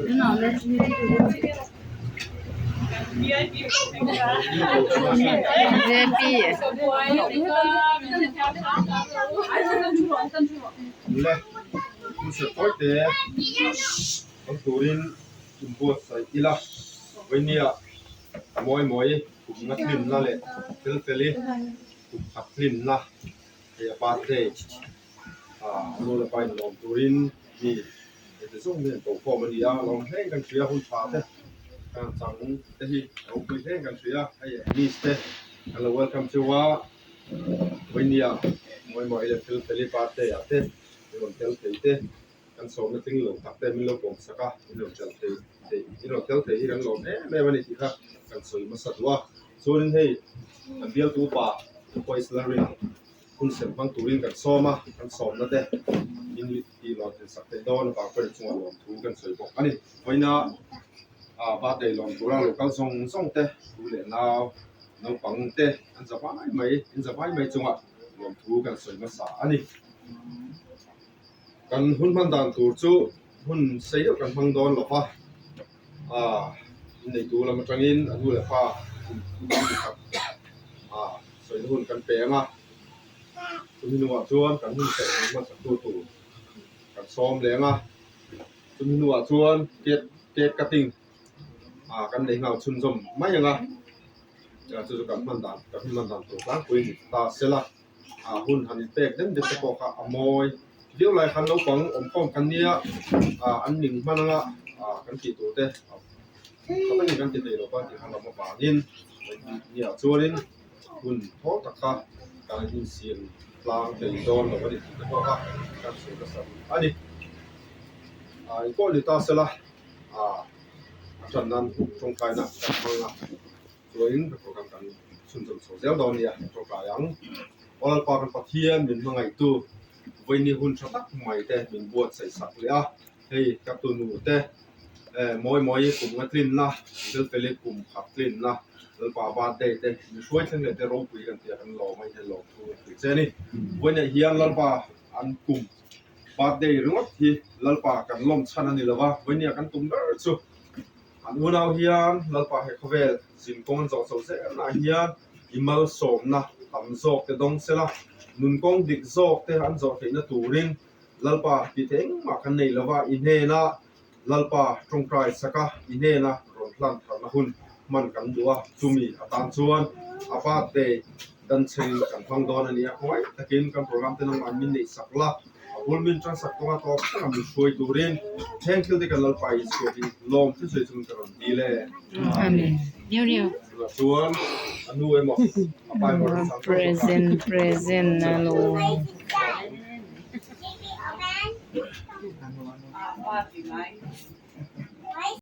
Le hun tawi te awm turin inbuatsaih ila vawimia mawi mawi kumna hlimna leh fel feli kum khat hlimna hei a birthday ah nu leh pa in lawm turin mi heti zawng hian ko khawm a ni a lawm hle kan hria hun tha te kan chang te hi ropui hle kan hria hei miss te an lo welcome cheu a vawimia mawi mawi leh fel feli birthday ah te rawn tel thei te. Kan sawmna tling lo tak te min lo pawm sak a, min lo tel thei thei min lo tel thei hi kan lawm em em a ni tih kha kan sawi hmasa duh a. Chuanin hei kan bialtu upa Voice Lalrin hun sem hmang turin kan sawm a, kan sawmna te min tih lawm thlen sak theih dawn avang pawhin chungah lawmthu kan sawi bawk a ni. Vawiina birthday lawm tura lo kal zawng zawng te u leh nau naupang te an za vai mai an za vai mai chungah lawmthu kan sawi hmasa a ni. Kan hun hman dan tur chu hun sei deuh kan hmang dawn lo va, aaa inneitu lam atangin a nu leh pa khat aaa sawina hun kan pe ang a, chumi hnuah chuan kan hun serh kan hman sak tu tur kan sawm leh ang a, chumi hnuah chuan cake cake cutting aaa kan nei nghal chhunzawm mai ang a, chu chu kan hman dan kan hun hman dan tur tlangpui a ni ta sela. ah hun han inpek deuh deuh te pawh kha a mawi viau lai khan naupang awm khawm kan nia ah an ning hman anga ah kan tih tur te tha takin kan ti thei lo va tih khan lam avangin nia chuanin hun thawl tak kha kan insiam tlang thei dawn lo a ni tih te pawh kha kan sawi nasa a ni ah engpawh ni ta sela ah a tan nan tawngtaina kan hmang a. Chuanin ka program kan chhunzawm chho zel dawn nia tawngtai ang. Aw Lalpa kan Pathian min hmangaihtu vawiini hun tha tak mai te min buatsaih sak leh a, hei ka tunu te eh mawi mawi kum nga tlinna, Felfeli kum khat tlinna, Lalpa birthday te min hruai thleng leh te ropui kan tia kan lawm a inhel lawm thu kan hrilh che a ni. Vawiinah hian Lalpa an kum birthday ringawt hi Lalpa kan lawm chhan a ni lo va, vawiinia kan tum ber chu An unau hian Lalpa he khawvel zin kawng an zawh chho zelnaah hian i malsawmna tam zawk te dawng sela, nun kawng dik zawk te an zawh theihna turin Lalpa tih theih engmah kan nei lova, i hnena Lalpa tawngtai saka i hnena rawn hlan tharna hun hman kan duh a, chumi atan chuan a birthday dan chhengin kan hmang dawn a ni a, khawngaih takin kan program te nangmah min neih sak la. A bul min tan sak tawng a tawp thleng a min hruai turin thleng thil te kan Lalpa Isua hi lawm thil sawi chungin ka rawn dil e. Amen. Chuan a nu emaw a pa emaw rawn sang Present present a lo.